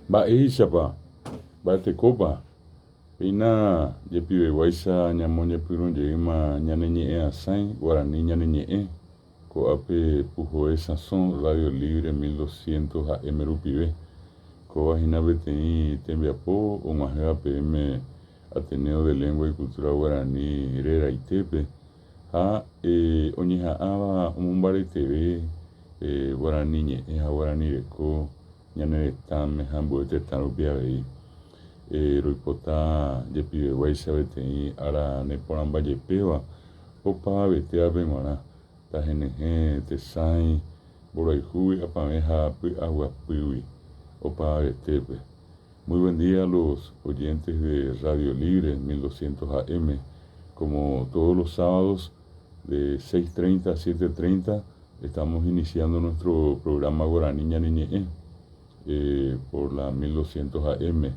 Mba'éichapa, mba'etekópa, péina jepiveguáicha ñamoñepyrũjeýma ñane ñe'ẽ'asãi guarani ñane ñe'ẽ, ko'ápe Puhoe Sãso Radio Libre 1200 AM rupive. Kóva hína peteĩ tembiapo og̃uahẽva peẽme Ateneo de Lengua y Cultura Guarani reraitépe ha oñeha'ãva omombareteve guarani ñe'ẽ ha guarani reko ñane retãme ha ambue tetã rupi avei. Roipota jepiveguáicha peteĩ ára neporãmbajepéva opavavetévape g̃uarã, tahenyhẽ tesãi, mborayhúgui apavẽ ha py'aguapýgui opavavetépe. Muy buen día a los oyentes de Radio Libre 1200 AM, como todos los sábados de 6:30 a 7:30 estamos iniciando nuestro programa Guaraní Ñane Ñe'ẽ por la 1200 AM,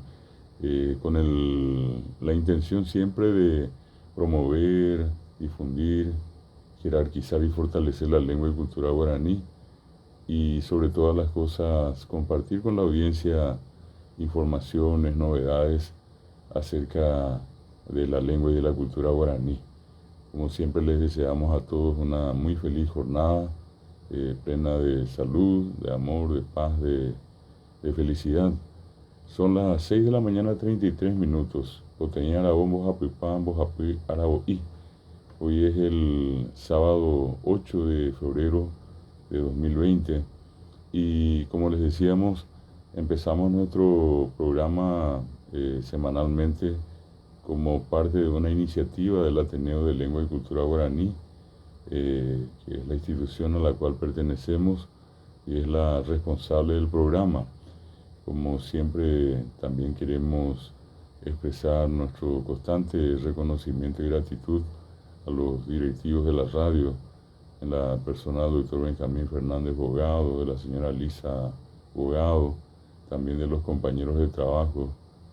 con el, la intención siempre de promover, difundir, jerarquizar y fortalecer la lengua y cultura guaraní y sobre todas las cosas compartir con la audiencia informaciones, novedades acerca de la lengua y de la cultura guaraní. Como siempre les deseamos a todos una muy feliz jornada, plena de salud, de amor, de paz, de, de felicidad. Son las 6 de la mañana 33 minutos. Poteĩ aravo mbohapypa mbohapy aravo'i. Hoy es el sábado 8 de febrero de 2020 y como les decíamos, empezamos nuestro programa semanalmente como parte de una iniciativa del Ateneo de Lengua y Cultura Guaraní, que es la institución a la cual pertenecemos y es la responsable del programa. Como siempre, también queremos expresar nuestro constante reconocimiento y gratitud a los directivos de la radio, en la persona del doctor Benjamín Fernández Bogado, de la señora Lisa Bogado, también de los compañeros de trabajo,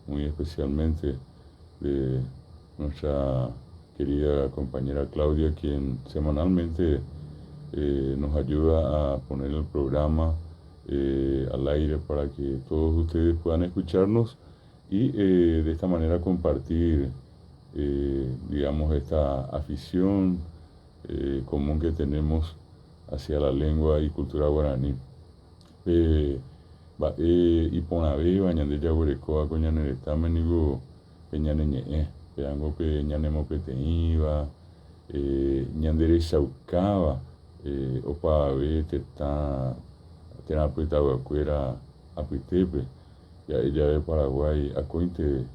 muy especialmente de nuestra querida compañera Claudia, quien semanalmente nos ayuda a poner el programa al aire para que todos ustedes puedan escucharnos y de esta manera compartir esta afición común que tenemos hacia la lengua y cultura guaraní. Pe mba'e iporãvéva ñande jaguerekóva ko ñane retãme niko pe ñane ñe'ẽ, péango pe ñanemopeteĩva, ñanderechaukáva opavave tetã térã pytaguakuéra apytépe. Ja'e jave Paraguái akóinte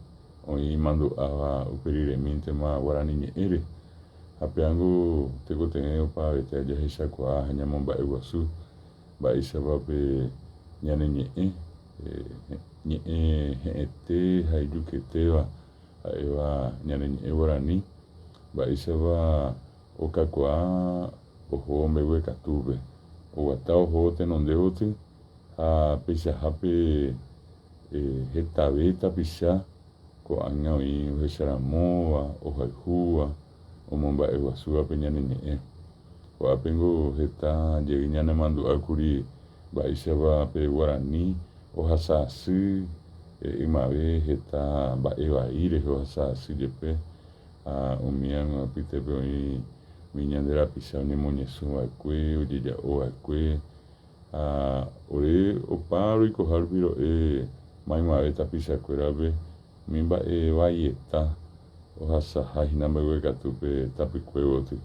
oĩ imandu'áva upe riremíntema guarani ñe'ẽre. Ha péango tekotevẽ opavavete jahechakuaa ha ñamomba'eguasu mba'éichapa pe ñane ñe'ẽ, ñe'ẽ he'ẽte ha ijuketéva ha'éva ñane ñe'ẽ guarani, mba'éichapa okakuaa oho mbeguekatúpe, oguata oho tenonde gotyo ha peichahápe hetave tapicha ko'ág̃a oĩ ohecharamóva, ohayhúva, omomba'eguasúva pe ñane ñe'ẽ. Ko'ápengo heta jey ñanemandu'ákuri mba'éichapa pe guarani ohasa asy ymave heta mba'e vai rehe ohasa asy jepe ha umi apytépe oĩ umi ñande rapicha oñemoñesũ va'ekue, ojeja'o va'ekue ha ore opa roikoha rupi ro'e maymave tapichakuérape umi mba'e vaieta ohasaha hína mbeguekatúpe tapykue gotyo.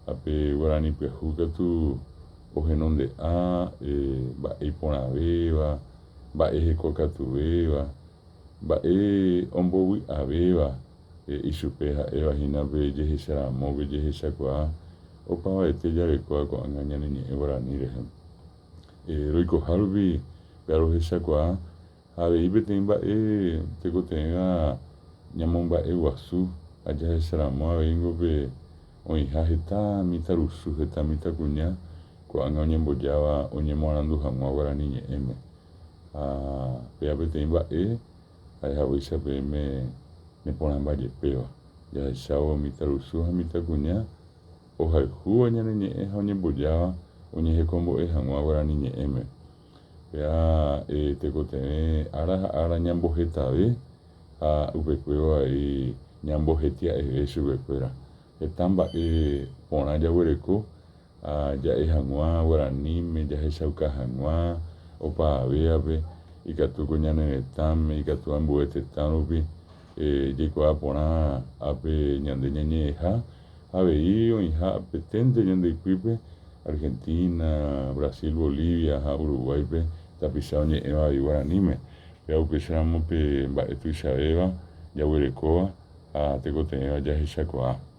Ha pe guarani pyahu katu ohenonde'a mba'e iporãvéva, mba'e hekokatuvéva, mba'e ombovy'avéva ichupe ha'éva hína pe jehecharamo, pe jehechakuaa opavavete jarekóva ko'ág̃a ñane ñe'ẽ guarani rehe. Roikoha rupi pe arohechakuaa ha avei peteĩ mba'e tekotevẽva ñamomba'eguasu ha jahecharamo aveíngo pe oĩha heta mitãrusu, heta mitãkuña ko'ág̃a oñembojáva oñemoarandu hag̃ua guarani ñe'ẽme. Ha péva peteĩ mba'e ha'ehaguéicha peẽme neporãmbajepéva, jahechávo mitãrusu ha mitãkuña ohayhúva ñane ñe'ẽ ha oñembojáva oñehekombo'e hag̃ua guarani ñe'ẽme. Péva tekotevẽ ára ha ára ñambohetave ha upekuévo avei ñambohetia'eve chupekuéra. Heta mba'e porã jaguereko ha ja'e hag̃ua guaraníme, jahechauka hag̃ua opavavévape, ikatu ko ñane retãme, ikatu ambue tetã rupi, jaikuaa porã ápe ñande ñañe'ẽha ha avei oĩha apeténte ñande ypýpe Argentina, Brasil, Bolivia ha Uruguáipe tapicha oñe'ẽva avei guaraníme. Péva upéicharamo pe mba'e tuichavéva jaguerekóva ha tekotevẽva jahechakuaa.